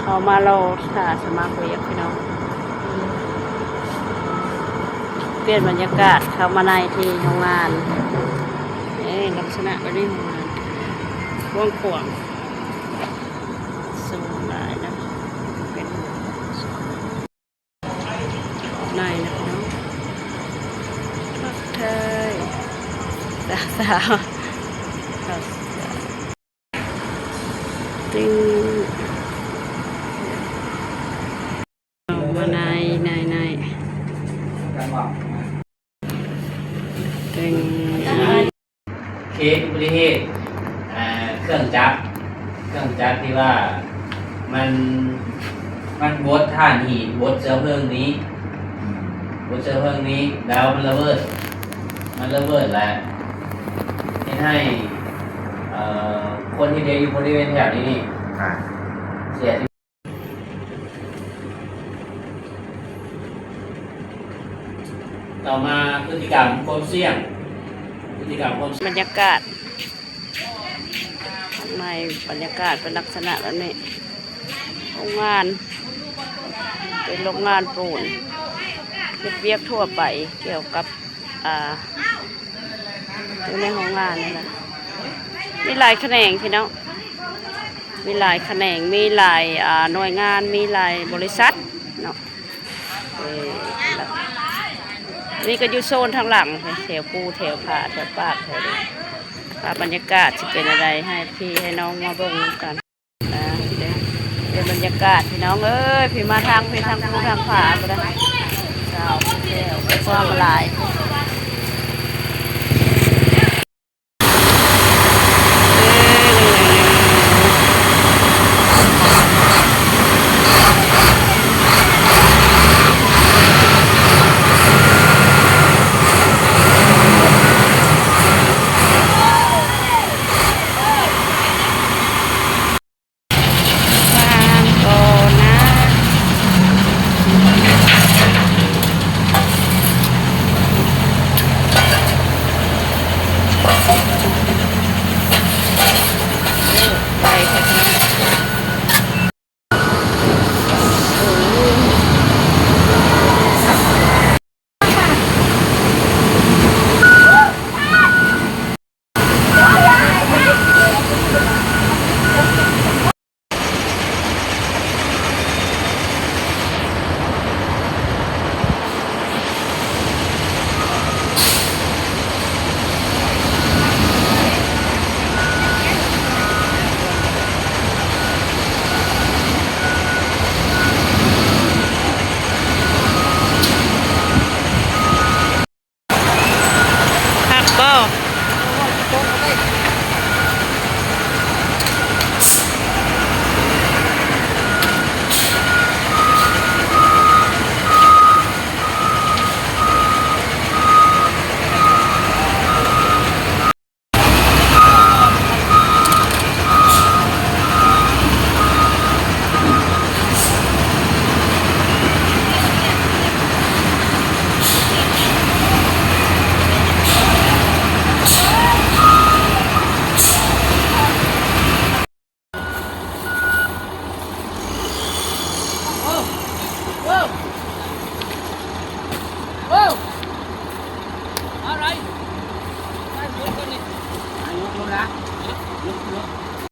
ເຮົາມາລໍຖ້າສະໝັກວຽກພີ່ນ້ອງ. ປ່ຽນບັນຍາກາດເຂົ້າມາໃນທີ່ໂຮງງານ. ເອີ ລັກສະນະແບບນີ້ ໂຮງງານກວ້າງຂວາງ ສູງຫຼາຍນະ. ເປັນ ໃນນະພີ່ນ້ອງ ທັກທາຍສາວໆ ຕິງ ເຂົ້າມາໃນ ໃນ ໃນ ເປັນ ເຄສອຸບັດຕິເຫດ ອ່າ ເຄື່ອງຈັກ ເຄື່ອງຈັກທີ່ວ່າມັນ ມັນບົດຖ່ານຫີນ ບົດເຊື້ອເພີງນີ້ ອືມ ບົດເຊື້ອເພີງນີ້ ແລ້ວມັນລະເບີດ ມັນລະເບີດແລ້ວເຮັດໃຫ້ ເອີ ຄົນທີ່ເຮັດຢູ່ບໍລິເວນແຖວນີ້ນີ້ ອ່າ ເສຍຊີວິດ. ຕໍ່ມາ ພຶດຕິກຳຄວາມສ່ຽງ ພຶດຕິກຳຄວາມສ່ຽງ ບັນຍາກາດຂ້າງໃນ ບັນຍາກາດເປັນລັກສະນະແບບນີ້ ໂຮງງານ ເປັນໂຮງງານປູນ ເຮັດວຽກທົ່ວໄປກ່ຽວກັບ ອ່າ ຢູ່ໃນໂຮງງານນີ້ນະ ມີຫຼາຍຂະແໜງພີ່ນ້ອງ ມີຫຼາຍຂະແໜງ ມີຫຼາຍ ອ່າ ໜ່ວຍງານ ມີຫຼາຍບໍລິສັດເນາະ. ເອີ ນີ້ກໍຢູ່ໂຊນທາງຫຼັງ ແຖວປູ ແຖວຜ້າ ແຖວປາກ ແຖວນີ້ ວ່າບັນຍາກາດຊິເປັນແນວໃດ ໃຫ້ພີ່ໃຫ້ນ້ອງມາເບິ່ງນຳກັນ. ອ່າ ເປັນບັນຍາກາດພີ່ນ້ອງເອີຍ ພີ່ມາທາງ ພີ່ທາງປູທາງຜ້າພຸ້ນນະ ສາວແກ້ວ ຄວາມຫຼາຍ